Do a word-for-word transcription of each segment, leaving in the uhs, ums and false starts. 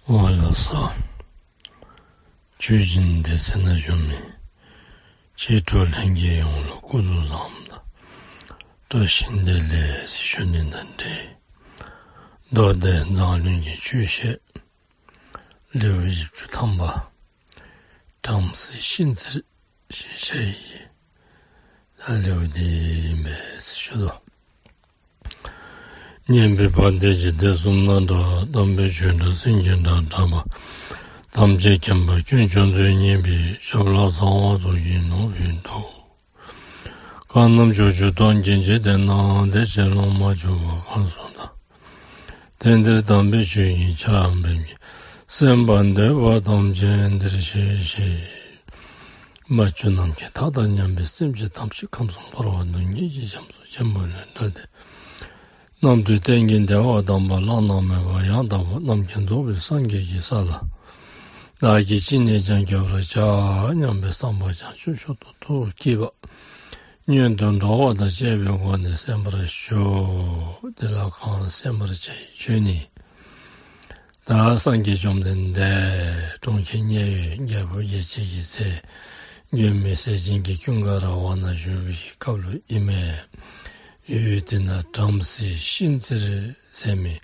འོང་ལགས་སོ། ཆོས་སྦྱིན་སྡེ་ཚན་ནང་བཞུགས་མི་ཆོས་གྲོགས་ལྷན་རྒྱས་ཡོངས་ལུ་སྐུ་གཟུགས་བཟང་པོ་དང་བཀྲ་ཤིས་བདེ་ལེགས་ཟེར་ཞུ་ནི་དང་འབྲེལ། མདོ་སྡེ་མཛངས་བླུན་གྱི་ཆོས་བཤད་ལེའུ་བཞི་བཅུ་ཐམ་པ། བྲམ་ཟེ་ཤིན་ཙིར་ཞེས་བྱ་ཡི། ད་ལེའུ་འདི་ཨིན་པས་ཟེར་ཞུ་དོ། སྙན་པའི་བ་དན་འཇིག་རྟེན་གསུམ་ན་གྲགས། དམ་པའི་ཆོས་སྒྲ་སེང་གེའི་སྒྲ་བསྒྲགས་པ། ཐམས་ཅད་མཁྱེན་པ་དཀོན་མཆོག་མཛོད་བརྙེས་པའི། ཞབས་ལ་ཚངས་དབང་ཚོགས་ཀྱིས་ནོར་བུས་གཏུགས། གང་རྣམས་ཕྱོགས་བཅུ་སྟོང་གི་འཇིག་རྟེན་ན། བདེ་གཤེགས་ལོངས་མ་བརྒྱུད་པ་གང་སུ་དག། དེང་འདིར་དམ་པའི་ཆོས་ཀྱི་ཆར་འབེབས་ཀྱིས། གསན་པར་འདོད་པ་ཐམས་ཅད་འདིར་གཤེགས་ཤིག། མ་བཅོས་ནམ་མཁའི་མཐའ་དང་མཉམ་པའི་སེམས་ཅན་ཐམས་ཅད་ཁམས་གསུམ་འཁོར་བ་སྡུག་བསྔལ་གྱི་རྒྱ་མཚོ་ཆེན་པོ་ལས་བསྒྲལ་ཏེ། རྣམ་གྲོལ་གཏན་གྱི་བདེ་བ་དམ་པ་བླ་ན་མེད་པ་ཡང་དག་པར་རྣམ་མཁྱེན་རྫོགས་པའི་སངས་རྒྱས་ཀྱི་ས་ལ། བདག་གིས་ཅི་ནས་ཀྱང་བསྐྱོད་པར་བྱ་སྙམ་པའི་བསམ་པ་བྱང་ཆུབ་མཆོག་ཏུ་ཐུགས་བསྐྱེད་པ། སྔོན་དུ་འགྲོ་བ་དང་བཅས་པའི་སྒོ་ནས་གསན་པར་ཞུ། དེ་ལ་གང་གསན་པར་བྱ་ཡི་ཆོས་ནི། ད་སངས་རྒྱས་བཅོམ་ལྡན་འདས་གྲོང་ཁྱེར་མཉན་ཡོད་རྒྱལ་བུ་རྒྱལ་བྱེད་ཀྱི་ཚལ། མགོན་མེད་ཟས་སྦྱིན་གྱི་ཀུན་དགའ་ར་བ་ན་བཞུགས་པའི་སྐབས་ལུ་ཨིན་མས། ཡུལ་དེ་ན་བྲམ་ཟེ་ཤིན་ཙིར་ཟེར་མི་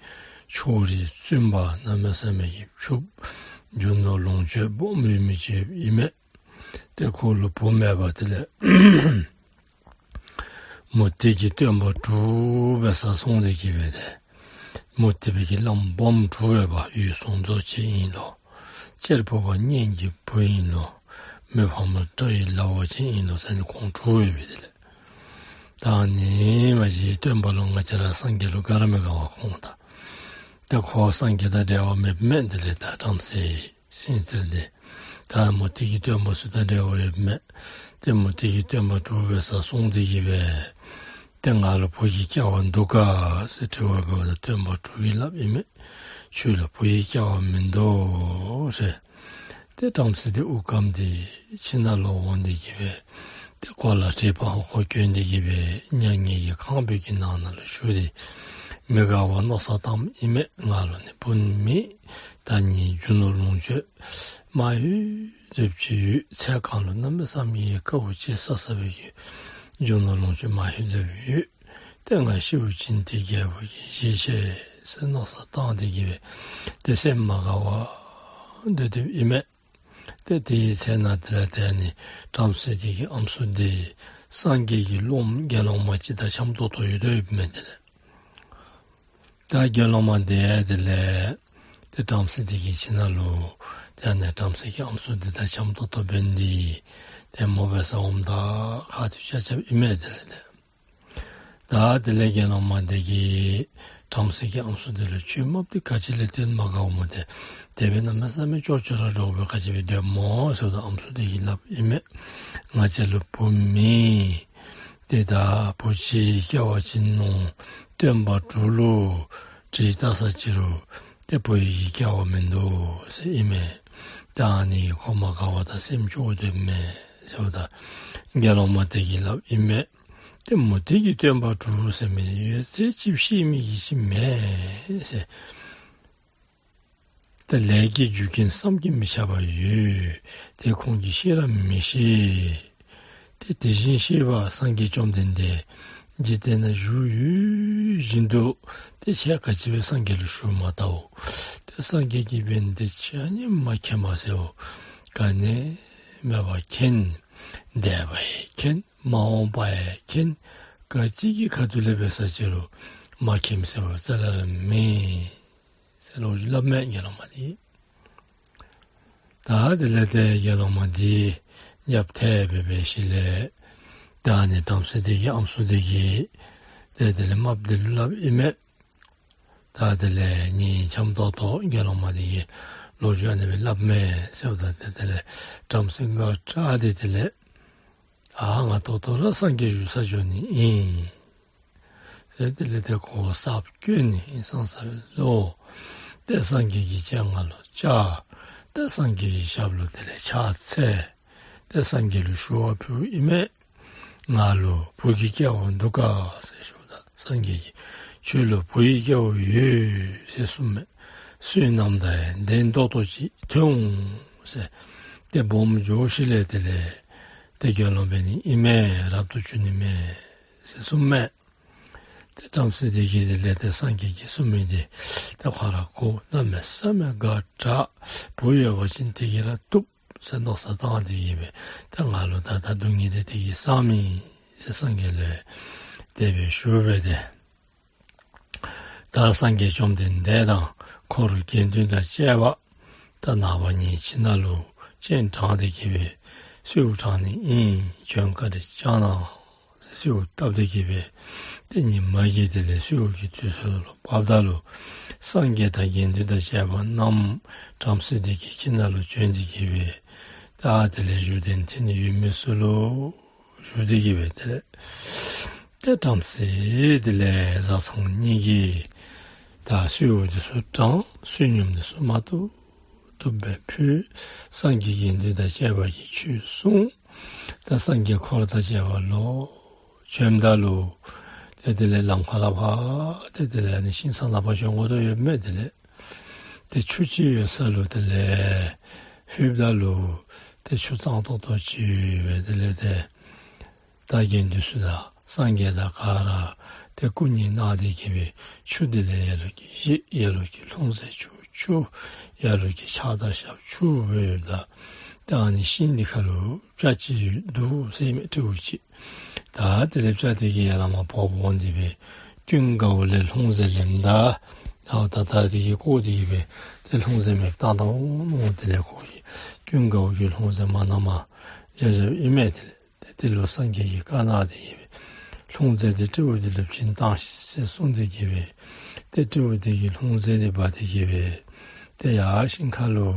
ཕྱོགས་རིས་བཙུན་པ་གནམ་མེད་ས་མེད་ཀྱི་ཕྱུགཔོ་རྒྱུ་ནོར་ལོངས་སྤྱོད་སྦོམ་ཡོད་མི་ཅིག་ཨིན་མས། ཏེ་ཁོ་ལུ་བུ་མེད་པ་དེ་ལས་མུ་སྟེགས་ཀྱི་སྟོན་པ་དྲུག་འབད་སར་སོང་སྟེ་གི་སྦེ་ཏེ། མུ་སྟེགས་པའི་གི་བླམ་སྦོམ་དྲུག་འབད་བ་ཡུལ་སྲུང་མཛོད་ཅིག་ཨིན་ལོ། གཅེར་བུ་པ་གཉེན་གྱི་བུ་ཨིན་ལོ། མི་ཕམ་བཀྲ་ཡི་ལ་བ་ཅིག་ཨིན་ལོ་ཟེར་ནི་ཁོང་དྲུག་འབད་བའི་དེ་ལས། ད་ནི་མ་གཞི་སྟོན་པ་ལུ་ང་བཅས་ར་སངས་རྒྱས་ལུ་དགའ་ར་མི་དགའ་བ་ཁོང་ད། ཏེ་ཁོ་སངས་རྒྱས་དང་འབྲལ་བ་མེདཔ་མས། དེ་ལས་ད་བྲམ་ཟེ་ཤིན་ཙིར་འདི་ད་མུ་སྟེགས་ཀྱི་སྟོན་པ་ཚུ་དང་འབྲལ་བ་ཡོདཔ་མས། ཏེ་མུ་སྟེགས་ཀྱི་སྟོན་པ་དྲུག་འབད་སར་སོང་སྟེ་གི་སྦེ་ཏེ་ང་ལུ་བུ་གི་སྐལ་བ་འདུག་ག་ཟེར་དྲི་བ་འབདཝ་ད་སྟོན་པ་དྲུག་གིས་སླབ་ཨིན་མས། ཁྱོད་ལུ་བུ་གི་སྐལ་བ་མིན་འདུག་ཟེར། ཏེ་བྲམ་ཟེ་འདི་དབུགས་སྐམ་སྟེ་ཁྱིམ་ནང་ལུ་འོང་སྟེ་གི་སྦེ་ཏེ་གོ་ལ་ཧྲིལ་པོ་ཧོ་ཁོ་གྱོན་ཏེ་གི་སྦེ་མྱ་ངན་གྱི་ཁང་པའི་གི་ནང་ན་ལུ་བཞུགས་ཏེ་མི་དགའ་བ་མནོ་བསམ་བཏངམ་ཨིན་མས། ང་ལུ་ནི་བུ་མེད། ད་ནི་རྒྱུ་ནོར་ལོངས་སྤྱོད་མ་ཧེ་ཟེརཝ་ཅིག་ཡོད། ཚེ་གང་ལུ་གནམ་མེད་ས་མེད་ཀྱི་དཀའཝ་སྤྱད་ས་ས་བའི་གི་རྒྱུ་ནོར་ལོངས་སྤྱོད་མ་ཧེ་ཟེརཝ་ཡོད། ཏེ་ང་ཤིཝ་ཅིན་ཏེ་རྒྱལ་པོ་གི་བཞེས་ཤིག་ཟེར་མནོ་བསམ་བཏང་སྟེ་གི་སྦེ་ཏེ་སེམས་མ་དགའ་བར་སྡོད་སྡོདཔ་ཨིན་མས། ཏེ་དེའི་ཚེ་ན་དེ་ལས་ཏེ་ནི་བྲམ་ཟེ་དེ་གི་ཨམ་སྲུ་དེ་སངས་རྒྱས་ཀྱི་སློབ་མ་དགེ་སློང་མ་ཅིག་དང་འཆམ་ཏོག་ཏོ་ཡོད་དོ་ཡོདཔ་མས། དེ་ལས་ད་དགེ་སློང་མ་དེ་དེ་ལས་ཏེ་བྲམ་ཟེ་དེ་གི་ཁྱིམ་ནང་ལུ་ཏེ་ཨ་ནི་བྲམ་ཟེ་གི་ཨམ་སྲུ་དེ་དང་འཆམ་ཏོག་ཏོ་འབད་ནི་དེ་ཏེ་མོ་འབད་སར་འོངམ་ད་ཁ་ཐུག་ཆ་ཁྱབ་ཨིན་མས། དེ་ལས་ཏེ་ད་དེ་ལས་དགེ་སློང་མ་དེ་གིས་བྲམ་ཟེ་གི་ཨམ་སྲུ་དེ་ལུ་ཁྱོད་རྨགཔ་འདི་ག་ཅི་ལས་བརྟེན་མ་དགའཝ་སྨོ། ཏེ་དེ་སྦེ་གནམ་མེད་ས་མེད་ཅོག་ཅོག་ར་འདྲོག་སྦེ་ག་ཅི་སྦེ་སྡོདཔ་སྨོ་ཟེརཝ་ད་ཨམ་སྲུ་དེ་གིས་སླབ་ཨིན་མས། ང་བཅས་ལུ་བུ་མེད། ཏེ་ད་བུ་གཅིག་སྐྱེ་བ་ཅིན་ནུ་སྟོན་པ་དྲུག་ལུ་དྲིས་བལྟ་ས་ཅི་རུང་ཏེ་བུ་ཡི་སྐྱེ་བ་མིན་འདུག་ཟེར་ཨིན་མས། ད་ཨ་ནི་གིས་ཁོ་མ་དགའ་བར་ད་སེམས་སྐྱོ་སྡོདཔ་མས་ཟེརཝ་ད་དགེ་སློང་མ་དེ་གིས་སླབ་ཨིན་མས། ཏེ་མུ་སྟེགས་ཀྱི་སྟོན་པ་དྲུག་ཟེར་མི་ཡོད་ཚད་ཅིག་ཤེས་མི་གི་ཅིག་མེད་ཟེར། ཏེ་ལས་ཀྱི་རྒྱུ་རྐྱེན་བསམ་གྱིས་མི་ཁྱབ་པ་ཡོད། ཏེ་ཁོང་གིས་ཤེས་ར་མི་ཤེས། ཏེ་དེ་བཞིན་གཤེགས་པ་སངས་རྒྱས་བཅོམ་ལྡན་འདས་འཇིག་རྟེན་ན་བཞུགས་ཡོད་བཞིན་དུ་ཏེ་ཁྱེད་ག་ཅི་སྦེ་སངས་རྒྱས་ལུ་ཞུ་མ་བལྟཝ། ཏེ་སངས་རྒྱས་ཀྱི་བན་དེ་ཅི་ཡང་མ་མཁྱེན་པས་ཟེརཝ། ག་ནི་མེད་པ་མཁྱེན། འདས་པ་ཡང་མཁྱེན། མ་འོངས་པ་ཡང་མཁྱེན། ག་ཅི་གི་ཁ་ཐུག་ལས་འབད་ས་ཅི་རུང་མ་མཁྱེནམ་ཟེརཝ་རྩ་ལས་ར་མེད་ཟེར་ལོ་རྒྱུས་སླབ་མས་དགེ་སློང་མ་དེ། ད་དེ་ལས་ཏེ་དགེ་སློང་མ་དེ་ཡབ་ཐལ་སྦེ་འབད་ཞིནམ་ལས་ད་ཨ་ནི་བྲམ་ཟེ་དེ་གི་ཨམ་སྲུ་དེ་གིས་ཏེ་དེ་ལས་རྨགཔ་དེ་ལུ་སླབ་ཨིན་མས། ད་དེ་ལས་ངེའི་འཆམ་ཏོག་ཏོ་དགེ་སློང་མ་དེ་གིས་ལོ་རྒྱུས་ཨ་ནི་སྦེ་སླབ་མས་ཟེརཝ་ད་ཏེ་དེ་ལས་བྲམ་ཟེ་དགའ་དྲགས་ཏེ་དེ་ལས་ཨ་ང་ཏོག་ཏོ་ར་སངས་རྒྱས་བཞུགས་ས་འགྱོ་ནི་ཨིན་ཟེར། དེ་ལས་ཏེ་ཁོ་ས་བཀོད་ནི་ཨིན། སང་ས་ལུ་ཏེ་སངས་རྒྱས་ཀྱི་སྤྱན་སྔར་ལུ་བཅར། ཏེ་སངས་རྒྱས་ཀྱི་ཞབས་ལུ་དེ་ལས་ཕྱག་འཚལ། ཏེ་སངས་རྒྱས་ལུ་ཞུ་བ་ཕུལཝ་ཨིན་མས། ང་ལུ་བུ་གི་སྐལ་བ་འདུག་ག་ཟེར་ཞུཝ་ད་སངས་རྒྱས་ཀྱིས་ཁྱོད་ལུ་བུ་ཡི་སྐལ་བ་ཡོད་ཟེར་གསུངམ་མས། བསོད་ནམས་དང་ཡང་ལྡན་ཏོག་ཏོ་ཅིག་ཐོན་འོང་ཟེར། ཏེ་སྦོམ་འགྱོ་ཞིནམ་ལས་དེ་ལས་ཏེ་དགེ་སློང་འབད་ནི་ཨིན་མས། རབ་ཏུ་བྱུང་ནི་མས་ཟེར་གསུངམ་མས། ཏེ་བྲམ་ཟེ་དེ་གིས་དེ་ལས་ཏེ་སངས་རྒྱས་ཀྱིས་གསུངས་མི་དེ་ཏེ་ཁོ་ར་གོ་གནམ་མེད་ས་མེད་དགའ་དྲགས། བུ་ཡོད་པ་ཅིན་དེ་གིས་ར་བཏུབ་ཟེར་མནོ་བསམ་བཏང་སྟེ་གི་སྦེ་ཏེ་ང་ལུ་ད་ད་སྡུག་བསྔལ་དེ་དེ་གིས་སངས་མི་ཟེར་སངས་རྒྱས་ལུ་དེ་སྦེ་ཞུ་སྦེ་ཏེ། ད་སངས་རྒྱས་བཅོམ་ལྡན་འདས་དང་འཁོར་དགེ་འདུན་དང་བཅས་པ་ད་ནངས་པ་ཉིན་ཁྱིམ་ནང་ལུ་སྤྱན་དྲངས་ཏེ་གི་སྦེ་གསོལཝ་དྲང་ནི་ཨིན། བྱོན་བཀའ་དྲིན་བསྐྱང་གནང་ཟེར་གསོལཝ་བཏབ་སྟེ་གི་སྦེ་ཏེ་ཉིན་མ་གི་དེ་ལས་གསོལཝ་གི་དུས་ཚོད་ལུ་བབ་ད་ལུ་སངས་རྒྱས་དང་དགེ་འདུན་དང་བཅས་པ་རྣམས་བྲམ་ཟེ་དེ་གི་ཁྱིམ་ནང་ལུ་བྱོན་ཏེ་གི་སྦེ་ད་དེ་ལས་བཞུགས་གདན་ཐིམ་ནི་ཡོད་མི་ཚུ་ལུ་ཞུ་སྟེ་གི་སྦེ་དེ་ལས་ཏེ་བྲམ་ཟེ་དེ་ལས་བཟའ་ཚང་གཉིས་ཀྱིས་ད་གསོལཝ་དེ་ཚུ་དྲངས། བསོད་སྙོམས་དེ་ཚུ་མ་ཐུབ་ཐུབ་སྦེ་ཕུལ། སངས་རྒྱས་དགེ་འདུན་དང་བཅས་པ་གིས་ཆོས་གསུངས། ད་སངས་རྒྱས་འཁོར་དང་བཅས་པ་ལོག་བྱོནམ་ད་ལུ་ཏེ་དེ་ལས་ལམ་ཁ་ལས་ཕར་ཏེ་དེ་ལས་ཨ་ནི་ཤིང་ཚང་ནང་ཕར་བྱོན་དགོ་དོ་ཡོདཔ་མས། དེ་ལས་ཏེ་ཆུ་ཅིག་ཡོད་ས་ལུ་དེ་ལས་ལྷོདཔ་ད་ལུ་ཏེ་ཆུ་གཙང་ཏོག་ཏོ་ཅིག་ཡོད་པས། དེ་ལས་ཏེ་ད་དགེ་འདུན་ཚུ་དང་སངས་རྒྱས་དང་ག་ར་ཏེ་སྐུ་མཉེལ་གནང་སྟེ་གི་སྦེ་ཆུ་དེ་ལས་ལ་ལུ་གིས་བཞེས། ལ་ལུ་གིས་ལྷུང་བཟེད་ཆུ་འཁྱུ། ལ་ལུ་གིས་ཕྱག་དང་ཞབས་འཁྱུ་འབདཝ་ད་ཏེ་ཨ་ནི་ཤིང་དེ་ཁར་ལུ་སྤྱ་ཅིག་འདུག་ཟེར་མས། སྤྲེའུ་ཅིག། ད་དེ་ལས་སྤྱ་དེ་གིས་ཡར་ལས་མར་བོག་བོག་འདི་སྦེ་ཀུན་དགའ་བོ་ལས་ལྷུང་བཟེད་ལེནམ་ད་ཨའོ་ད་ད་དེ་གིས་བཀོ་སྟེ་གི་སྦེ་ཏེ་ལྷུང་བཟེད་མེདཔ་བཏང་བཏངམ་འོང་། དེ་ལས་ཁོ་གིས་ཀུན་དགའ་བོ་གིས་ལྷུང་བཟེད་མ་གནངམ་བཞག་བཞགཔ་ཨིན་མས། དེ་ལས་ཏེ་དེ་ལུ་སངས་རྒྱས་ཀྱིས་བཀའ་གནང་སྟེ་གི་སྦེ་ལྷུང་བཟེད་དེ་སྤྲེའུ་དེ་ལུ་བྱིན་བཏང་ཤིག་ཟེར་གསུངས་ཏེ་གི་སྦེ་ཏེ་སྤྲེའུ་དེ་གིས་ལྷུང་བཟེད་དེ་འབག་སྟེ་གི་སྦེ་ཏེ་ཡར་ཤིང་ཁ་ལུ་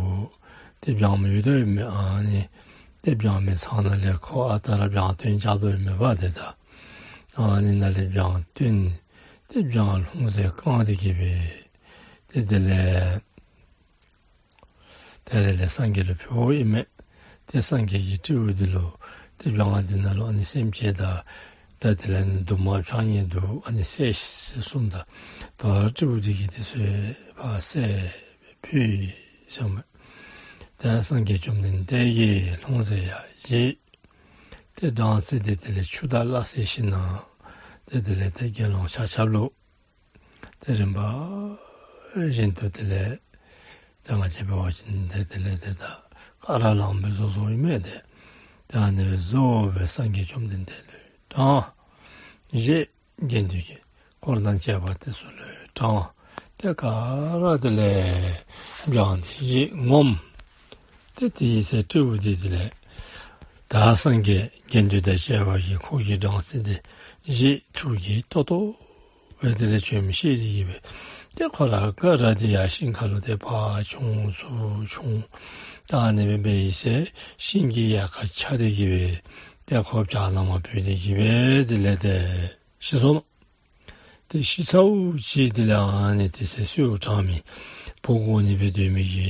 ཏེ་སྦྱང་མི་ཡོད་དོ་ཡོདཔ་མས། ཨ་ནི་ཏེ་སྦྱང་མི་ཚང་ནང་ལས་ཁོ་ཨ་རྟག་ར་སྦྱང་བཏོན་བཞག་དོ་ཡོདཔ་མས་པ། ཏེ་ད་ཨ་ནི་ནང་ལས་སྦྱང་བཏོན་ཏེ་སྦྱང་ལྷུང་བཟེད་བཀང་སྟེ་གི་སྦེ་ཏེ་དེ་ལས་དེ་ལས་ལས་སངས་རྒྱས་ལུ་ཕུལཝ་ཨིན་མས། ཏེ་སངས་རྒྱས་ཀྱིས་སྤྲེའུ་དེ་ལུ་ཏེ་སྦྱང་དེ་ནང་ལུ་ཨ་ནི་སེམས་ཅན་དང་ད་དེ་ལས་ཨ་ནི་དུ་མ་ཕྱགས་སྙིགས་འདུག། ཨ་ནི་བསད་ཤིག་ཟེར་གསུངམ་ད་ད་སྤྲེའུ་དེ་གིས་དེ་ཚུ་ཕར་བསད་ཕུལ་ཡི་ཟེར་མས། ཏེ་སངས་རྒྱས་བཅོམ་ལྡན་འདས་ཀྱིས་ལྷུང་བཟེད་ཡར་བཞེས། ཏེ་སྦྲང་རྩི་དེ་དེ་ལས་ཆུ་དང་སླ་བསྲེ་ཞིནམ་ལས་ཏེ་དེ་ལས་ཏེ་དགེ་སློང་ཆ་ཁྱབ་ལུ་ཏེ་རིམ་པ་བཞིན་དུ་དེ་ལས་ཏེ་ང་བཅས་འབད་བ་ཅིན་ཏེ་དེ་ལས་ཏེ་ད་ག་ར་ལངམ་སྦེ་བཟོ་བཟོཝ་ཨིན་མས། ཏེ་ཏེ་ཨ་ནི་སྦེ་བཟོ་སྦེ་སངས་རྒྱས་བཅོམ་ལྡན་འདས་ལུ་དྲངས། བཞེས། དགེ་འདུན་གྱི་འཁོར་དང་བཅས་པ་དེ་ཚུ་ལུ་དྲངས། ཏེ་ག་ར་དེ་ལས་སྦྱང་དེ་བཞེས་ངོམས། ཏེ་དེའི་ཚེ་སྤྲེའུ་དེ་དེ་ལས་ད་སངས་རྒྱས་དགེ་འདུན་དང་བཅས་པ་གིས་ཁོ་གི་སྦྲང་རྩི་དེ་བཞེས། ཐུགས་ཀྱིས་ཏོག་ཏོ་སྦེ་དེ་ལས་བྱོན་མི་ཤེས་ཏེ་གི་སྦེ་ཏེ་ཁོ་ར་ག་ར་དེ་ཡར་ཤིང་ཁ་ལུ་ཏེ་ཕར་མཆོང་ཚུར་མཆོང་ད་ཨ་ནི་སྦེ་འབད་ཡི་ཟེར། ཤིང་གི་ཡལ་ག་ཆག་སྟེ་གི་སྦེ་ཏེ་ཁོ་བྱག་ནང་མར་བུད་དེ་གི་སྦེ་དེ་ལས་ཏེ་ཤི་སོང་། ཏེ་ཤི་ཚརཝ་ཅིག་དེ་ལས་ཨ་ནི་དེ་ཚེ་གསོལཝ་དྲང་མི་བུ་དགོ་ནི་སྦེ་སྡོད་མི་གི་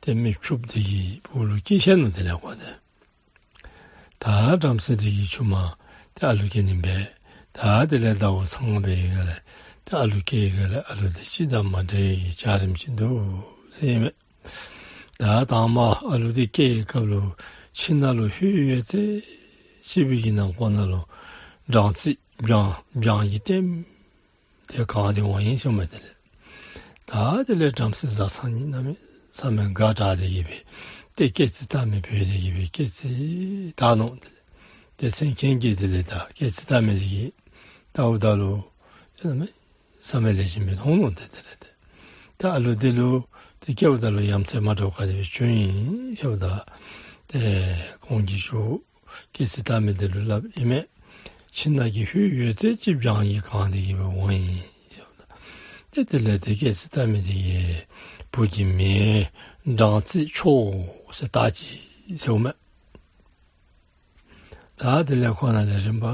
ཏེ་མི་ཕྱུགཔོ་དེ་གི་བུ་ལུ་སྐྱེས་ཤར་ནུག། དེ་ལས་ཁོ་དེ་ད་བྲམ་ཟེ་དེ་གི་ཆུང་མ་ཏེ་ཨ་ལུ་སྐྱེ་ནི་སྦེ་ད་དེ་ལས་ཟླཝ་ཚང་པའི་སྒང་ལས་ཏེ་ཨ་ལུ་སྐྱེ་བའི་སྒང་ལས་ཨ་ལུ་དེ་སྤྱིར་དང་མ་འདྲ་བའི་འཇའ་རིསམོ་ཅིག་འདུག་ཟེར་ཨིན་མས། ད་དང་པ་ཨ་ལུ་དེ་སྐྱེ་བའི་སྐབས་ལུ་ཁྱིམ་ནང་ལུ་ལྷོད་ཡོད་ཚད་ཅིག་སྦེ་གི་ནང་ཁོག་ནང་ལུ་སྦྲང་རྩི་སྦྱང་སྦྱང་གིས་ལྟེམ་ལྟེ་གང་སྟེ་འོང་ཡི་ཟེར་མས། དེ་ལས་ད་དེ་ལས་བྲམ་ཟེ་བཟའ་ཚང་གཉིས་གནམ་མེད་ས་མེད་དགའ་དྲགས་ཏེ་གི་སྦེ་ཏེ་སྐྱེ་རྩིས་བལྟ་མི་འབོ་སྟེ་གི་སྦེ་སྐྱེ་རྩིས་བལྟ་ནུག། དེ་ལས་ཏེ་མཚན་མཁན་གྱིས་དེ་ལས་ད་སྐྱེ་རྩིས་བལྟ་མི་དེ་གིས་བལྟཝ་ད་ལུ་ཏེ་གནམ་མེད་ས་མེད་ལེགས་ཤོམ་སྦེ་མཐོང་ནུག། ཏེ་དེ་ལས་ཏེ་ད་ཨ་ལུ་དེ་ལུ་ཏེ་སྐྱེཝ་ད་ལུ་ཡ་མཚན་མ་འདྲཝ་ག་དེ་སྦེ་བྱུང་ཡི་ཟེརཝ་ད་ཏེ་ཁོང་གིས་ཞུ་སྐྱེ་རྩིས་བལྟ་མི་དེ་ལུ་སླབ་ཨིན་མས། ཁྱིམ་ནང་གི་ལྷོད་ཡོད་ཚད་ཅིག་སྦྱང་གིས་གང་སྟེ་གི་སྦེ་འོང་ཡི་ཟེརཝ་ད་ཏེ་དེ་ལས་ཏེ་སྐྱེ་རྩིས་བལྟ་མི་དེ་གིས་བུ་གི་མིང་སྦྲང་རྩི་མཆོག་ཟེར་བཏགས་ཅི་ཟེརཝ་མས། ད་དེ་ལས་ཁོ་ནང་ལས་རིམ་པ་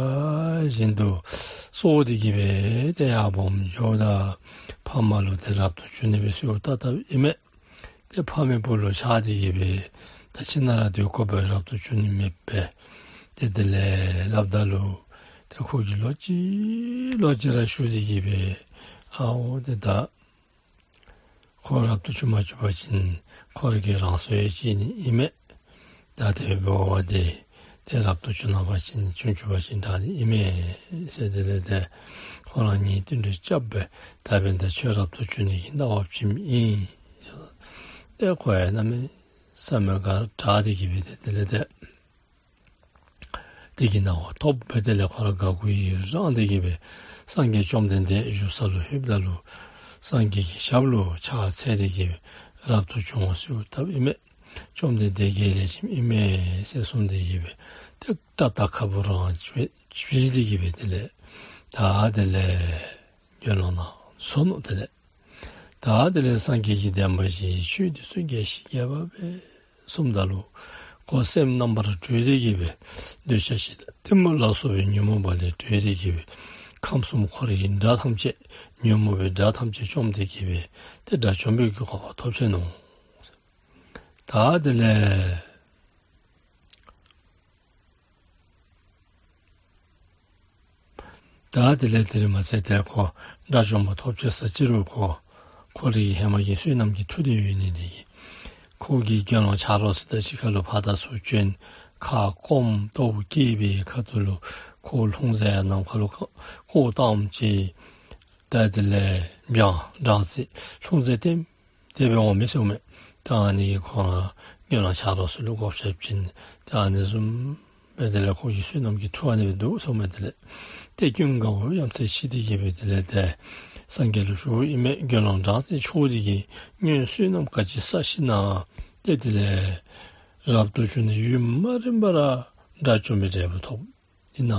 བཞིན་དུ་གསོ་སྟེ་གི་སྦེ་ཏེ་ཡར་སྦོམ་འགྱོཝ་ད་ཕ་མ་ལུ་ཏེ་རབ་ཏུ་བྱུང་ནི་སྦེ་གསོལཝ་བཏབ་བཏབ་ཨིན་མས། ཏེ་ཕ་མའི་བུ་ལུ་ཆགས་ཏེ་གི་སྦེ་ད་ཁྱིམ་ནང་ར་སྡོད་དགོ་པས། རབ་ཏུ་བྱུང་ནི་མེད་པས། ཏེ་དེ་ལས་སླབ་ད་ལུ་ཏེ་ཁོ་གིས་ལོག་ཅི་ལོག་ཅི་ར་ཞུ་སྟེ་གི་སྦེ་ཨའོ་ཏེ་ད་ ཁོ་རབ་ཏུ་བྱུང་མ་བཅུག་པ་ཅིན་ཁོ་ར་གི་རང་སྲོག་ཡང་བཅད་ནི་ཨིན་མས། ད་དེ་འབདཝ་ད་ཏེ་རབ་ཏུ་བྱུང་གནང་པ་ཅིན་བྱུང་བཅུག་པ་ཅིན་དྲག་ནི་ཨིན་མས་ཟེར། དེ་ལས་ཏེ་ཁོ་ར་གཉིས་བསྟུན་གྲོས་རྐྱབ་སྦེ་ད་འབདན་ད་ཁྱོད་རབ་ཏུ་བྱུང་ནི་གི་གནང་བ་བྱིནམ་ཨིན་ཟེར། ཏེ་ཁོ་ཡང་གནམ་མེད་ས་མེད་དགའ་དྲགས་ཏེ་གི་སྦེ་ཏེ་དེ་ལས་ཏེ་དེ་གི་གནང་བ་ཐོབ་སྦེ་དེ་ལས་ཁོ་ར་དགའ་མགུ་ཡི་རངས་ཏེ་གི་སྦེ་སངས་རྒྱས་བཅོམ་ལྡན་འདས་བཞུགས་ས་ལུ་ལྷོདཔ་ད་ལུ་སངས་རྒྱས་ཀྱི་ཞབས་ལུ་ཕྱག་འཚལ་ཏེ་གི་སྦེ་རབ་ཏུ་བྱུང་བ་གསོལཝ་བཏབ་ཨིན་མས། བཅོམ་ལྡན་འདས་དགེ་ལེགས་ཅན་ཨིན་མས་ཟེར་གསུངས་ཏེ་གི་སྦེ་ཏེ་སྐྲ་དང་ཁ་སྤུ་ར་བྱིན་ཏེ་གི་སྦེ་དེ་ལས་ད་དེ་ལས་དགེ་སློང་ནང་སོང་ནུག། དེ་ལས་ད་དེ་ལས་སངས་རྒྱས་ཀྱི་བསྟན་པ་བཞི་ཆོས་འདི་ཚུ་རྒྱས་ཤིང་རྒྱས་པ་སྦེ་གསུངམ་ད་ལུ་ཁོ་སེམས་རྣམ་པར་གྲོལ་ཏེ་གི་སྦེ་འདོད་ཆགས་ཞེ་སྡང་གཏི་མུག་ལ་སོགས་པའི་ཉོན་མོངས་པ་ལས་གྲོལ་ཏེ་གི་སྦེ་ཁམས་གསུམ་འཁོར་བའི་དགྲ་ཐམས་ཅད་ཉོན་མོངས་པའི་དགྲ་ཐམས་ཅད་བཅོམ་སྟེ་གི་སྦེ་ཏེ་དགྲ་བཅོམ་པའི་གོ་འཕང་ཐོབ་ཆི་ནུག། ད་དེ་ལས་ད་དེ་ལས་དེར་མ་ཚད་ཏེ་ཁོ་དགྲ་བཅོམ་པ་ཐོབ་ཅི་ཟེར་ཅི་རུང་ཁོ་ཁོ་རའི་ཧེ་མ་གི་བསོད་ནམས་ཀྱི་མཐུ་དེ་ཡོད་ནི་དེ་གིས་ཁོ་གིས་དགེ་སློང་ཆ་རོགས་ཚུ་དང་གཅིག་ཁར་ལུ་ཕར་དང་ཚུར་བྱོན་ཁ་སྐོམ་ལྟོཝ་བཀྱེས་པའི་ཁ་ཐུག་ལུ་ཁོ་ལྷུང་བཟེད་ནམ་མཁའ་ལུ་བཀོ་བཏངམ་ཅིག། ད་དེ་ལས་སྦྱང་སྦྲང་རྩི་ལྷུང་བཟེད་ལྟེམ་དེ་སྦེ་འོང་མི་ཟེརཝ་མས། ད་ཨ་ནི་གིས་ཁོ་ར་དགེ་སློང་ཆ་རོགས་ཚུ་ལུ་བགོ་བཤའ་བྱིན། ད་ཨ་ནི་བཟུམ་སྦེ་དེ་ལས་ཁོ་གི་བསོད་ནམས་ཀྱི་མཐུ་ཨ་ནི་སྦེ་འདུག་ཟེརཝ་མས། དེ་ལས་ཏེ་ཀུན་དགའ་བོ་ཡ་མཚན་ཆེ་སྟེ་གི་སྦེ་དེ་ལས་ཏེ་སངས་རྒྱས་ལུ་ཞུཝ་ཨིན་མས། དགེ་སློང་སྦྲང་རྩི་མཆོག་འདི་གིས་སྔོན་བསོད་ནམས་ག་ཅི་བསགས་ཞིན་ན་ཏེ་དེ་ལས་རབ་ཏུ་བྱུང་ནི་ཡུན་མ་རིང་པ་ར་དགྲ་བཅོམ་པའི་འབྲས་བུ་ཐོབ་ཨིན་ན།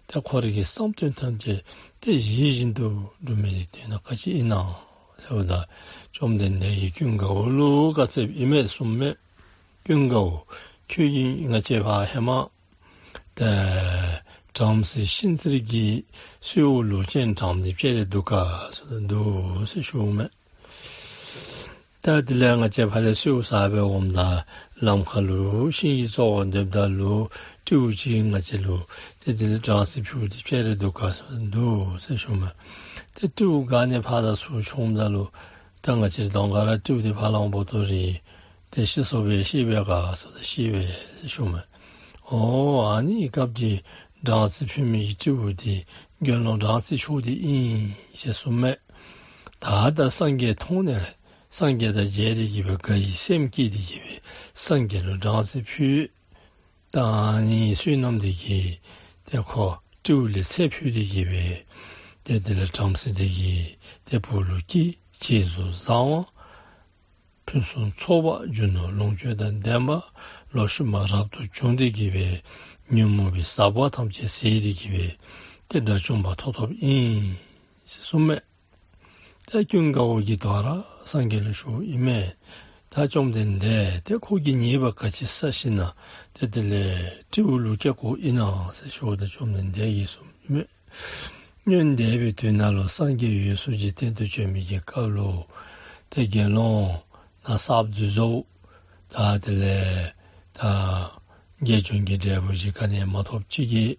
ཏེ་ཁོ་རའི་གི་བསམ་དོན་ཐམས་ཅད་ཏེ་ཡིད་བཞིན་དུ་འགྲུབ་མི་དེ་ན་ག་ཅི་ཨིན་ན་ཟེརཝ་ད་བཅོམ་ལྡན་འདས་ཀྱིས་ཀུན་དགའ་བོ་ལུ་བཀའ་སྩལཝ་ཨིན་མས་གསུངམ་མས། ཀུན་དགའ་བོ་ཁྱོད་ཀྱིས་ང་བཅས་ཕར་ཧེ་མ་ཏེ་བྲམ་ཟེ་ཤིན་ཙིར་གྱི་གསོལཝ་ལུ་སྤྱན་དྲངས་ཏེ་སྤྱན་རས་འདུག་ག་ཟེརཝ་ད་འདུག་ཟེར་ཞུཝ་མས། ད་དེ་ལས་ང་བཅས་ཕར་ལས་གསོལཝ་བསགས་སྦེ་འོངམ་ད་ལམ་ཁ་ལུ་ཤིང་གི་རྩ་བར་སྡོདཔ་ད་ལུ་སྤྲེའུ་ཅིག་ང་བཅས་ལུ་ཏེ་དེ་ལས་སྦྲང་རྩི་ཕུལ་ཏེ་སྤྱན་རས་འདུག་ག་ཟེརཝ་ད་འདུག་ཟེར་ཞུཝ་མས། ཏེ་སྤྲེའུ་ག་ནི་ཕར་དང་ཚུར་མཆོངམ་ད་ལུ་ད་ང་བཅས་གདོང་ཁ་ར་སྤྲེའུ་དེ་ཕར་ལང་འབོ་དོ་རེ། ཏེ་ཤི་སོང་པས་ཤེས་པས་ག་ཟེརཝ་ད་ཤེས་པས་ཟེར་ཞུཝ་མས། ཨོ་ཨ་ནི་སྐབས་ཀྱི་སྦྲང་རྩི་ཕུལ་མི་གི་སྤྲེའུ་དེ་དགེ་སློང་སྦྲང་རྩི་མཆོག་དེ་ཨིན་ཟེར་གསུངམ་མས། ད་ད་སངས་རྒྱས་མཐོང་ནས་སངས་རྒྱས་དང་མཇལ་ཏེ་གི་སྦེ་དགའ་བའི་སེམས་བསྐྱེད་དེ་གི་སྦེ་སངས་རྒྱས་ལུ་སྦྲང་རྩི་ཕུལ། ད་ཨ་ནི་བསོད་ནམས་དེ་གིས་ཏེ་ཁོ་སྤྲེའུ་ལས་ཚད་ཕུད་དེ་གི་སྦེ་ཏེ་དེ་ལས་བྲམ་ཟེ་དེ་གི་ཏེ་བུ་ལུ་སྐྱེས། བྱད་གཟུགས་བཟང་བ། ཕུན་སུམ་ཚོགས་པ། རྒྱུ་ནོར་ལོངས་སྤྱོད་དང་ལྡན་པ། ལོ་ཤུལ་མ་རབ་ཏུ་བྱུང་སྟེ་གི་སྦེ་ཉོན་མོངས་པའི་ཟག་པ་ཐམས་ཅད་ཟད་དེ་གི་སྦེ་ཏེ་དགྲ་བཅོམ་པ་ཐོབ་ཐོབ་ཨིན་ཟེར་གསུངམ་མས། ཏེ་ཀུན་དགའ་བོ་གིས་དོ་རུང་སངས་རྒྱས་ལུ་ཞུཝ་ཨིན་མས། ད་བཅོམ་ལྡན་འདས་ཏེ་ཁོ་གིས་ཉེས་པ་ག་ཅི་བསགས་ཞིན་ན་ཏེ་དེ་ལས་སྤྲེའུ་ལུ་སྐྱེ་དགོཔ་ཨིན་ན་ཟེར་ཞུཝ་ད་བཅོམ་ལྡན་འདས་ཀྱིས་གསུངམ་ཨིན་མས། སྔོན་འདས་པའི་དུས་ནང་ལུ་སངས་རྒྱས་འོད་སྲུང་གི་སྟེང་དུ་བྱོན་མི་གི་སྐབས་ལུ་ཏེ་དགེ་སློང་ནཱ་གསརཔ་འཛུལ་འཛུལཝ་ད་དེ་ལས་ད་དགེ་སྦྱོང་གི་འབྲས་བུ་ཅིག་ག་ནི་མ་ཐོབ་ཅིག་གིས་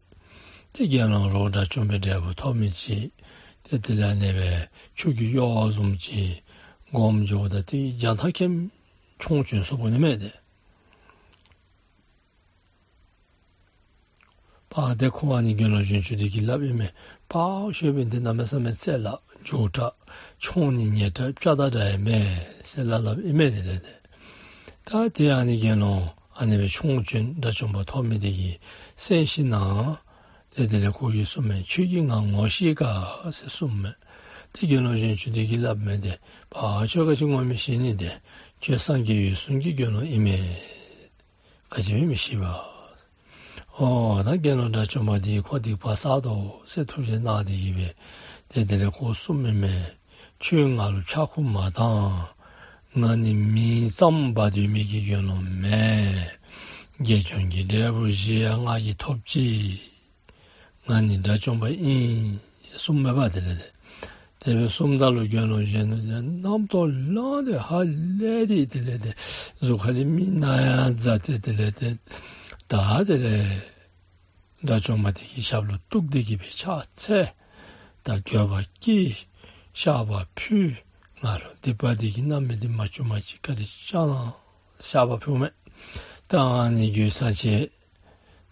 ཏེ་དགེ་སློང་རོགས་དགྲ་བཅོམ་པའི་འབྲས་བུ་ཐོབ་མི་ཅིག་ཏེ་དེ་ལས་ཨ་ནི་སྦེ་ཆུ་གི་གཡོག་བཟུམ་ཅིག་སྒོམ་འགྱོཝ་ད་ཏེ་རྒྱང་ཐག་ཁེངས་མཆོང་བྱོན་སོང་པོ་ནི་མས་ཏེ། པ་ཏེ་ཁོ་ཨ་ནི་དགེ་སློང་གཞོན་ཆུང་དེ་གིས་སླབ་ཨིན་མས། པ་ཤོ་པའི་འདི་གནམ་མེད་ས་མེད་རྩེ་ལ་མགྱོགས་དྲགས། མཆོང་ནི་ཉེ་དྲགས་ཅ་དང་འདྲཝ་མས་ཟེར་སླབ་སླབ་ཨིན་མས། དེ་ལས་ཏེ་ད་ཏེ་ཨ་ནི་དགེ་སློང་ཨ་ནི་སྦེ་མཆོང་བྱོན་དགྲ་བཅོམ་པ་ཐོབ་མི་དེ་གིས་གསན་ཞིན་ན་ཏེ་དེ་ལས་ཁོ་གིས་གསུངམ་མས། ཁྱོད་ཀྱིས་ང་ངོ་ཤེས་ག་ཟེར་གསུངམ་མས། ཏེ་དགེ་སློང་གཞོན་ཆུང་དེ་གིས་སླབ་མས་ཏེ། པ་ཁྱོད་ག་ཅི་ངོ་མི་ཤེས་ནི་ཏེ། ཁྱོད་སངས་རྒྱས་འོད་སྲུང་གི་དགེ་སློང་ཨིན་མས། ག་ཅི་སྦེ་མི་ཤེས་པ། ཨོ་ད་དགེ་སློང་དགྲ་བཅོམ་པ་དེ་ཁོ་སྡིག་པ་བསགས་དོ་ཟེར་ཐུགས་རྗེ་གནང་སྟེ་གི་སྦེ་ཏེ་དེ་ལས་ཁོ་གསུངམ་ཨིན་མས། ཁྱོད་ང་ལུ་ཆག་ཁུ་མ་བཏང་། ང་ནི་མིང་ཙམ་འབག་སྡོད་མི་གི་དགེ་སློང་མེན། དགེ་སྦྱོང་གི་འབྲས་བུ་བཞི་ཡང་ང་གིས་ཐོབ་ཅི། ང་ནི་དགྲ་བཅོམ་པ་ཨིན་ཟེར་གསུངམ་མས་པ། དེ་ལས་ཏེ་དེ་སྦེ་གསུངམ་ད་ལུ་དགེ་སློང་གཞོན་ནུ་དེ་རྣམ་རྟོག་ལངས་ཏེ་ཧ་ལས་ཏེ་དེ་ལས་ཏེ་གཟུགས་ཁ་ལས་མིག་རྣ་ཡང་འཛགས་ཏེ་དེ་ལས་ཏེ་ད་དེ་ལས་དགྲ་བཅོམ་པ་དེ་གི་ཞབས་ལུ་གཏུགས་ཏེ་གི་སྦེ་ཕྱག་འཚལ། ད་འགྱོད་པ་སྐྱེས། བཤགས་པ་ཕུལ། ང་ལུ་སྡིག་པ་འདི་གིས་རྣམ་སྨིན་འདི་མ་བྱུངམ་ཅིག་ག་དེ་ཅིག་ཅང་ལང་བཤགས་པ་ཕུལཝ་མས། ད་ཨ་ནི་རྒྱུ་ས་ཆེ་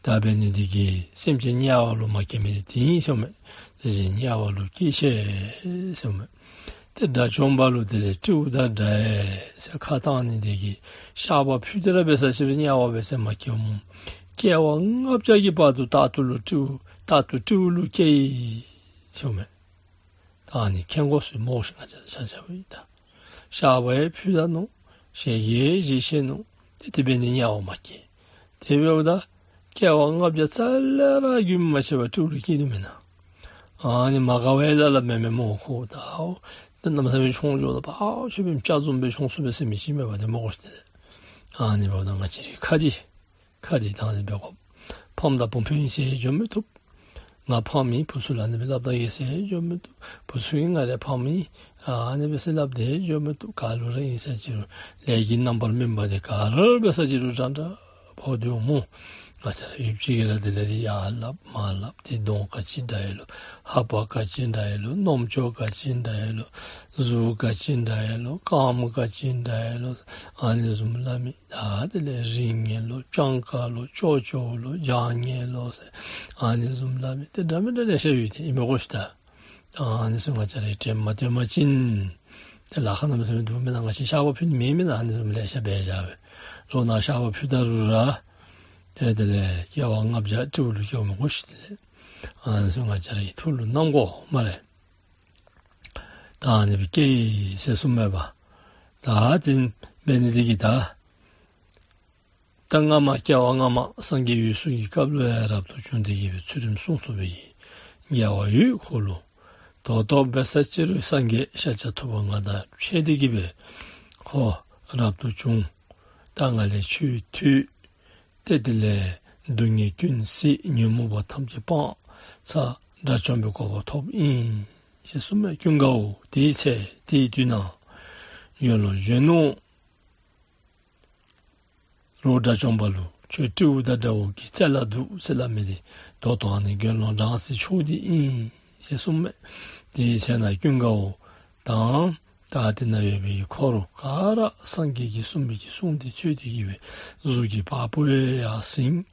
ད་འབད་ནི་འདི་གིས་སེམས་ཅན་དམྱལ་བ་ལུ་མ་སྐྱེ་མི་དེ་ཨིན་ཟེརཝ་མས། དེ་བཞིན་དམྱལ་བ་ལུ་སྐྱེས་ཤིག་ཟེརཝ་མས། ཏེ་དགྲ་བཅོམ་པ་ལུ་དེ་ལས་སྤྲེའུ་དང་འདྲ་ཟེར་ཁ་བཏང་ནི་འདི་གིས་བཤགས་པ་ཕུལ་ཏེ་ར་འབད་ས་ཅིག་རུང་དམྱལ་བ་འབད་ས་མ་སྐྱེཝ་སྨོ། སྐྱེ་བ་ལྔ་བརྒྱ་གི་བར་དུ་རྟག་ཏུ་ལུ་སྤྲེའུ་རྟག་ཏུ་སྤྲེའུ་ལུ་སྐྱེ་ཡི་ཟེརཝ་མས། ད་ཨ་ནི་མཁྱེན་དགོ་ཟེར་སྨོ་ཤིག། ང་བཅས་ར་ཆ་ཁྱབ་ཀྱིས་ད་བཤགས་པ་ཡང་ཕུལ་ད་ནུག། ཞལ་གྱིས་ཡང་བཞེས་ནུག། ཏེ་དེ་འབད་ནི་དམྱལ་བ་མ་སྐྱེ། དེ་འབདཝ་ད་སྐྱེ་བ་ལྔ་བརྒྱ་རྩ་ལས་ར་རྒྱུན་མ་ཆད་པར་སྤྲེའུ་ལུ་སྐྱེ་ནི་མེན་ན། ཨ་ནི་མ་དགའ་བ་ཡང་ལ་ལ་མེན་མས་སྨོ། ཁོ་ད་ཨོ་ད་གནམ་མེད་ས་མེད་ཆུང་ཀྱོག་ད་ཕར་ཁྱོད་འབད་སྐྱ་བཟུམ་སྦེ་ཆུང་སུ་སྦེ་ཟེར་མི་ཅིག་མེད་པ་དེ་སྨོ་ཤིག། ཏེ་ཨ་ནི་འབདཝ་ད་ང་བཅས་རའི་ཁ་འདི་ཁ་འདི་དང་ཟེར་འབད་དགོ། ཕམ་དང་བུ་སྤུན་ཨིན་ཟེར་འགྱོ་མི་བཏུབ། ང་ཕམ་ཨིན། བུ་ཚུ་ལུ་ཨ་ནི་སྦེ་སླབ་ད་ཡི་ཟེར་འགྱོ་མི་བཏུབ། བུ་ཚུ་གིས་ང་རའི་ཕམ་ཨིན་ཨ་ནི་སྦེ་ཟེར་སླབ་སྟེ་འགྱོ་མི་བཏུབ། ག་ལུ་ར་ཨིན་ས་ཅིག་རུང་ལས་ཀྱི་རྣམ་པར་སྨིན་པ་དེ་ག་ར་འབད་ས་ཅིག་རུང་འདྲ་འདྲ་འབདཝ་འདུག་སྨོ། ང་བཅས་ར་ཡུདཔ་ཅིག་གིས་ར་དེ་ལས་ཡར་སླབ་མར་སླབ། ཏེ་གདོང་ག་ཅི་འདྲ་ཡོད་ལོ། ལྷ་པ་ག་ཅི་འདྲ་ཡོད་ལོ། རྣམ་ཅོག་ག་ཅི་འདྲ་ཡོད་ལོ། གཟུགས་ག་ཅི་འདྲ་ཡོད་ལོ། རྐངམ་ག་ཅི་འདྲ་ཡོད་ལོ། ཨ་ནི་བཟུམ་སླབ་མི། ད་དེ་ལས་རིང་ངེ་ལོ། སྤྱང་ཀ་ལོ། ཅོག་ཅོག་ལོ། རྒྱང་ངེ་ལོ་ཟེར་ཨ་ནི་བཟུམ་སླབ་མི་དེ་འདྲ་མི་འདྲ་ལེ་ཤ་ཡོད། དེ་ཨིན་མས་གོ་ཤིག། ད་ཨ་ནི་ཚུ་ང་བཅས་ར་གིས་དྲན་མ་སྟེར་བ་ཅིན་ཏེ་ལཱ་ཁག་གནམ་མེད་ས་མེད་འདུག་མེན་ན། ང་བཅས་བཤགས་པ་ཕུལ་ནི་མེད་མེན་ན། ཨ་ནི་བཟུམ་ལེ་ཤ་འབད་བཞག་པས། ལོག་ནཱ་བཤགས་པ་ཕུལ་ད་རུང་ར་ཏེ་དེ་ལས་སྐྱེ་བ་ལྔ་བརྒྱ་སྤྲེའུ་ལུ་སྐྱེཝ་མས་གོ་ཤིག། དེ་ལས་ཨ་ནི་ཚུ་ང་བཅས་ར་གིས་ཐུགས་ལུ་བསྣམ་དགོ་སྨ་རེ། ད་ཨ་ནི་སྦེ་སྐྱེས་ཡི་ཟེར་གསུངས་མས་པ། ད་དེ་འབད་ནི་འདི་གིས་ད་ད་སྔ་མ་སྐྱེ་བ་སྔ་མ་སངས་རྒྱས་འོད་སྲུང་གི་སྐབས་ལུ་ཡང་རབ་ཏུ་བྱུང་སྟེ་གི་སྦེ་ཚུལ་ཁྲིམས་སྲུང་ཚུགས་པའི་དགེ་བ་ཡོད། ཁོ་ལུ་ད་ལྟོ་འབད་ས་ཅིག་རུང་སངས་རྒྱས་ཤཱཀྱ་ཐུབ་པ་ང་དང་ཕྱད་དེ་གི་སྦེ་ཁོ་རབ་ཏུ་བྱུང་། ད་ང་ལས་ཆོས་ཐོས། ཏེ་དེ་ལས་སྡུག་བསྔལ་ཀུན་སེལ། ཉོན་མོངས་པ་ཐམས་ཅད་སྤངས་ཚར། དགྲ་བཅོམ་པའི་གོ་འཕང་ཐོབ་ཨིན་ཟེར་གསུངས་མས། ཀུན་དགའ་བོ་དེའི་ཚེ་དེའི་དུས་ན་དགེ་སློང་གཞོན་ནུ་རོགས་དགྲ་བཅོམ་པ་ལུ་ཁྱོད་སྤྲེའུ་དང་འདྲཝ་གི་རྩལ་ལ་འདུག་ཟེར་སླབ་མི་དེ་ད་ལྟོ་ཨ་ནི་དགེ་སློང་སྦྲང་རྩི་མཆོག་འདི་ཨིན་ཟེར་གསུངས་མས། དེའི་ཚེ་ན་ཀུན་དགའ་བོ་དང་ད་དེ་ན་ཡོད་པའི་འཁོར་ག་ར་སངས་རྒྱས་ཀྱིས་གསུངས་པའི་གི་གསུང་དེ་ཚུ་ཐོས་ཏེ་གི་སྦེ་གཟུགས་ཀྱི་བ་སྤུ་ཡང་ཟིང་།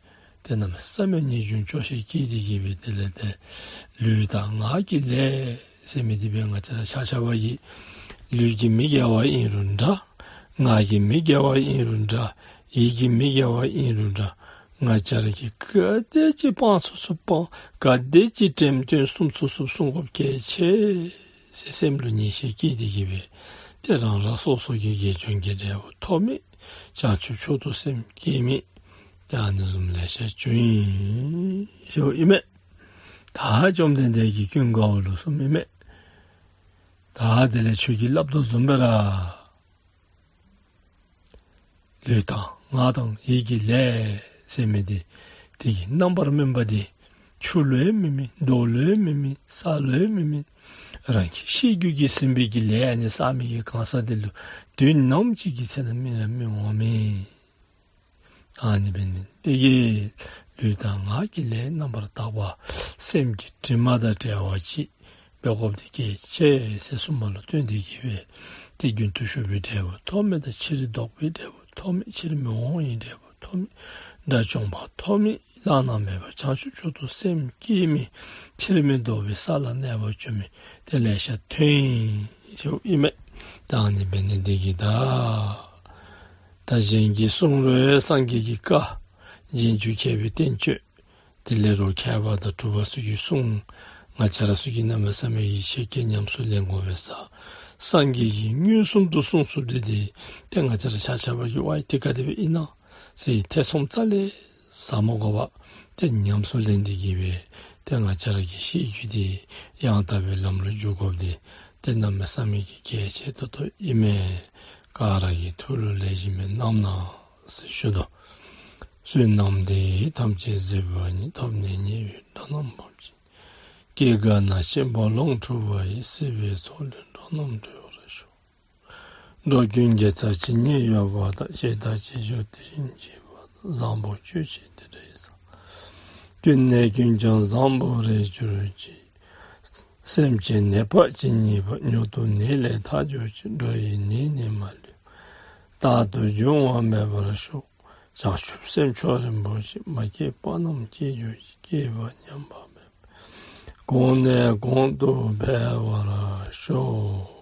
ཏེ་གནམ་མེད་ས་མེད་ངེས་འབྱུང་སྐྱོ་ཤས་སྐྱེས་ཏེ་གི་སྦེ་དེ་ལས་ཏེ་ལུས་དང་ངག་གི་ལས་ཟེར་མི་དེ་སྦེ་ང་བཅས་ར་ཆ་ཁྱབ་ཀྱི་ལུས་ཀྱི་མི་དགེ་བ་ཨིན་རུང་འདྲ། ངག་གི་མི་དགེ་བ་ཨིན་རུང་འདྲ། ཡིད་ཀྱི་མི་དགེ་བ་ཨིན་རུང་འདྲ། ང་བཅས་ར་གིས་ག་དེ་ཅིག་སྤང་ཚུགས་ཚུགས་སྤང་། ག་དེ་ཅིག་དྲནམ་དྲན་ཚུགས་ཚུགས་སྲུང་དགོཔ་གལ་ཆེ་ཟེར་སེམས་ལུ་ངེས་ཤེས་སྐྱེས་ཏེ་གི་སྦེ་ཏེ་རང་རང་སོ་སོ་གི་དགེ་སྦྱོར་གྱི་འབྲས་བུ་ཐོབ་མི། བྱང་ཆུབ་མཆོག་ཏུ་སེམས་བསྐྱེད་མི་ཏེ་ཨ་ནི་བཟུམ་ལེ་ཤ་བྱུང་ཡི་ཟེརཝ་ཨིན་མས། ད་བཅོམ་ལྡན་འདས་ཀྱིས་ཀུན་དགའ་བོ་ལུ་གསུངམ་ཨིན་མས། ད་དེ་ལས་ཁྱོད་ཀྱིས་སླབ་དོ་བཟུམ་སྦེ་ར་ལུས་དང་ངག་དང་ཡིད་ཀྱི་ལས་ཟེར་མི་དེ་དེ་གི་རྣམ་པར་སྨིན་པ་དེ་ཆུ་ལུ་ཡང་མི་སྨིན། རྡོ་ལུ་ཡང་མི་སྨིན། ས་ལུ་ཡང་མི་སྨིན། རང་གི་ཤེས་རྒྱུད་ཀྱིས་ཟིན་པའི་གི་ལས་ནི་བསགས་མི་གི་གང་ཟག་དེ་ལུ་དུས་ནམ་ཅིག་གི་ཚེ་ན་སྨིན་ར་སྨིན་འོང་མས། ཨ་ནི་འབད་ནི་དེ་གིས་ལུས་དང་ངག་གི་ལས་རྣམ་པར་དག་པ་སེམས་ཀྱི་དྲི་མ་དང་བྲལ་བ་ཅིག་འབད་དགོཔ་དེ་གལ་ཆེ་ཟེར་གསུངས་པ་ལུ་བརྟེན་ཏེ་གི་སྦེ་ཏེ་རྒྱུན་དུ་ཞུགས་པའི་འབྲས་བུ་ཐོབ་མི་དང་ཕྱིར་ལྡོག་པའི་འབྲས་བུ་ཐོབ་མི། ཕྱིར་མི་འོང་བའི་འབྲས་བུ་ཐོབ་མི། དགྲ་བཅོམ་པ་ཐོབ་མི། བླ་ན་མེད་པ་བྱང་ཆུབ་མཆོག་ཏུ་སེམས་བསྐྱེད་མི། ཕྱིར་མི་ལྡོག་པའི་ས་ལ་གནས་པར་འགྱུར་མི་དེ་ལེ་ཤ་ཐོན་ཡི་ཟེརཝ་ཨིན་མས། ད་ཨ་ནི་འབད་ནི་དེ་གིས་ད་ད་གཞན་གྱི་གསུང་རུང་སངས་རྒྱས་ཀྱི་བཀའ། རྗེས་འཇུག་མཁས་པའི་བསྟན་བཅོས། དེ་ལས་རོགས་མཁས་པ་དང་གྲུབ་པ་ཚུ་གི་གསུང་ང་བཅས་ར་ཚུ་གིས་གནམ་མེད་ས་མེད་ཡིད་ཆེས་བསྐྱེད་ཉམས་སུ་ལེན་དགོ་པས་ཟེར། སངས་རྒྱས་ཀྱིས་མངོན་སུམ་དུ་གསུངས་ཚུགསཔ་དེ་དེ་ཏེ་ང་བཅས་ར་ཆ་ཁྱབ་ཀྱིས་ཝའི་དེ་ག་དེ་སྦེ་ཨིན་ན་ཟེར་ཐེ་ཚོམ་རྩ་ལས་ཟ་མ་དགོ་པར་ཏེ་ཉམས་སུ་ལེན་ཏེ་གི་སྦེ་ཏེ་ང་བཅས་ར་གི་ཤེས་རྒྱུད་དེ་ཡང་དག་པའི་ལམ་ལུ་འཇུག་དགོཔ་དེ་ཏེ་གནམ་མེད་ས་མེད་ཀྱི་གལ་ཆེ་ཏོག་ཏོ་ཨིན་མས། ག་ར་གིས་ཐུགས་ལུ་ལེགས་ཤོམ་སྦེ་བསྣམས་གནང་ཟེར་ཞུ་དོ། བསོད་ནམས་འདི་ཡིས་ཐམས་ཅད་གཟིགས་པ་ཉིད། ཐོབ་ནས་ཉེས་པའི་དགྲ་རྣམས་ཕམ་བྱས། སྐྱེ་རྒ་ན་འཆིའི་རྦ་ཀློང་འཁྲུགས་པ་ཡི། སྲིད་པའི་མཚོ་ལས་འགྲོ་རྣམས་སྒྲོལ་བར་ཤོག། འགྲོ་ཀུན་དགེ་རྩ་ཇི་སྙེད་ཡོད་པ་དང་། བྱས་དང་བྱེད་འགྱུར་དེ་བཞིན་བགྱིས་པ་དང་། བཟང་པོ་སྤྱོད་ཕྱིར་དེ་འདྲ་ཡི་ས། ཀུན་ནས་ཀུན་ཀྱང་བཟང་པོར་རེག་གྱུར་ཅིག། སེམས་ཅན་ནད་པ་ཇི་སྙེད་པ། མྱུར་དུ་ནད་ལས་ཐར་གྱུར་ཅིག། འགྲོ་ཡི་ནད་ནི་མ་ལུས་པ། རྟག་ཏུ་འབྱུང་བ་མེད་པར་ཤོག། བྱང་ཆུབ་སེམས་མཆོག་རིན་པོ་ཆེ། མ་སྐྱེས་པ་རྣམས་སྐྱེ་གྱུར་ཅིག། སྐྱེས་པ་ཉམས་པ་མེད་པར། གོང་ནས་གོང་དུ་འཕེལ་བར་ཤོག།